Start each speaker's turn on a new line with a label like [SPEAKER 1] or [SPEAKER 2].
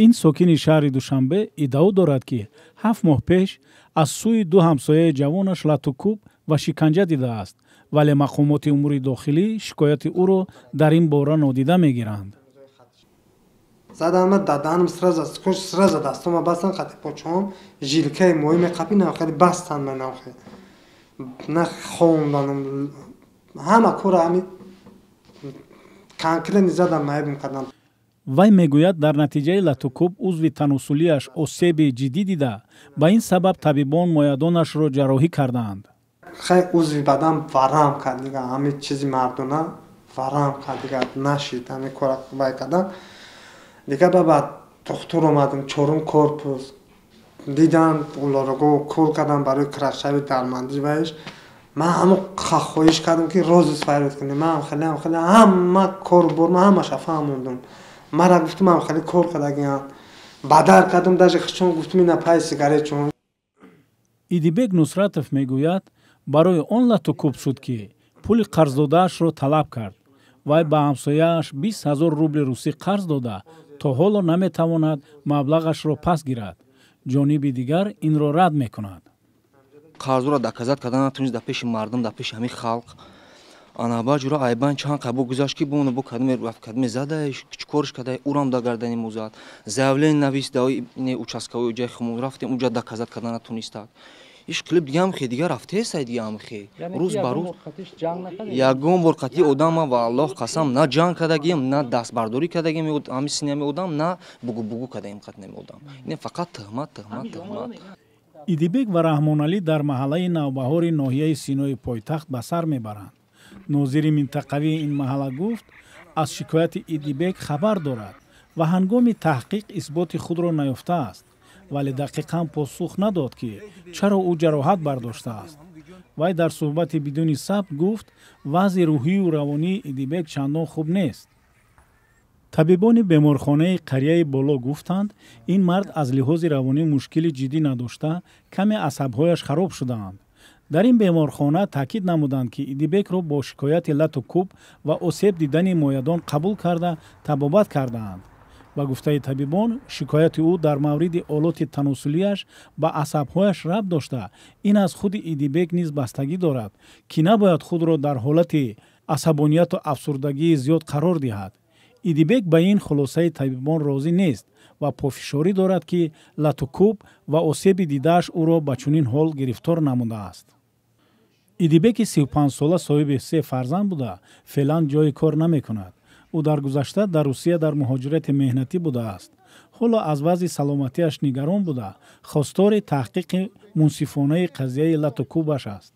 [SPEAKER 1] Ин сокини шаҳри Душанбе иддао дорад, ки 7 моҳ пеш аз сӯи ду ҳамсояи ҷавонаш лату кӯб ва шиканҷа дидааст, вале мақомоти умури дохилӣ шикояти ӯро дар ин бора нодида мегиранд.
[SPEAKER 2] Задам даданам, сразу сразу дастома бастан, қати почоам жилкаи мои меқапи навхели бастан, ма навхе на хонданам, ҳама кора ҳами конкретно задам, маебм кардам.
[SPEAKER 1] Вай мегӯяд, дар натиҷаи латукӯб узви таносулияш осеби ҷиддӣ дида, ба ин сабаб табибон моядонашро ҷарроҳӣ кардаанд.
[SPEAKER 2] Хай, узви бадан варам кард дига, ҳами чизи мардона варам кард дига, нашид ҳами кора вай кардан дига. Ба духтур омадем, чорум корпус дидан, улорого кол кардам барои крашави дармандӣ. Ваиш ман ҳамо хоҳиш кардам, ки розыск файрод кунем. Ман хеле хеле ҳама корбор, ман ҳамаша фаҳмондум. Мара гуфтум, ам хеле кор кардагиам, бадар кардам, даже хичон гуфтум, ина пай сигарет чун.
[SPEAKER 1] Идибек Нусратов мегӯяд, барои он латукӯб шуд, ки пули қарздодаашро талаб кард. Вай ба ҳамсояаш 20 000 рубли русӣ қарз дода, то ҳоло наметавонад маблағашро пас гирад. Ҷониби дигар инро рад мекунад.
[SPEAKER 3] Қарзуро доказать кардан натунист дар пеши мардум, дар пеши ҳамин халқ. Ана баъд ҷура айбан чанд қабо гузашт, ки боно бо кадме рафт, кадме задаеш, чӣ корш кадай, урам да гардани мо зад. Заявление навис да ине участковой ҷай хумон рафтем, уҷа доказать кардан натунистак. Иш клип дигаам хе дига рафтесай, дигаам хе рӯз ба рӯз ягон бор қатъи одама, ва Аллоҳ қасам, на ҷанг кардагием, на дастбардорӣ кардагием ҳами синами одам, на бугу бугу кардаем қатнами одам. Ин фақат тӯҳмат, тӯҳмат, тӯҳмат.
[SPEAKER 1] Идибек ва Раҳмоналӣ дар маҳаллаи Навбаҳори ноҳияи Синои пойтахт ба сар мебаранд. Нозири минтақавии ин маҳалла гуфт, аз шикояти Идибек хабар дорад ва ҳангоми таҳқиқ исботи худро наёфтааст, вале дақиқан посух надод, ки чаро ӯ ҷароҳат бардоштааст. Вай дар суҳбати бидуни сабт гуфт, вазъи рӯҳию равонии Идибек чандон хуб нест. Табибони беморхонаи қарияи боло гуфтанд, ин мард аз лиҳози равонӣ мушкили ҷиддӣ надошта, каме асабҳояш хароб шудаанд. Дар ин беморхона таъкид намуданд, ки Идибекро бо шикояти лату кӯб ва осеб дидани моядон қабул карда, табобат кардаанд. Ба гуфтаи табибон, шикояти ӯ дар мавриди олоти таносулияш ба асабҳояш рабт дошта, ин аз худи Идибек низ бастагӣ дорад, ки набояд худро дар ҳолати асабонияту афсурдагии зиёд қарор диҳад. Идибек ба ин хулосаи табибон розӣ нест ва пофишорӣ дорад, ки латукӯб ва осеби дидааш ӯро ба чунин ҳол гирифтор намудааст. Идибеки 35сола соҳиби се фарзанд буда, феълан ҷои кор намекунад. Ӯ дар гузашта дар Русия дар муҳоҷирати меҳнатӣ будааст. Ҳоло аз вазъи саломатиаш нигарон буда, хостори таҳқиқи мунсифонаи қазияи латукӯбаш аст.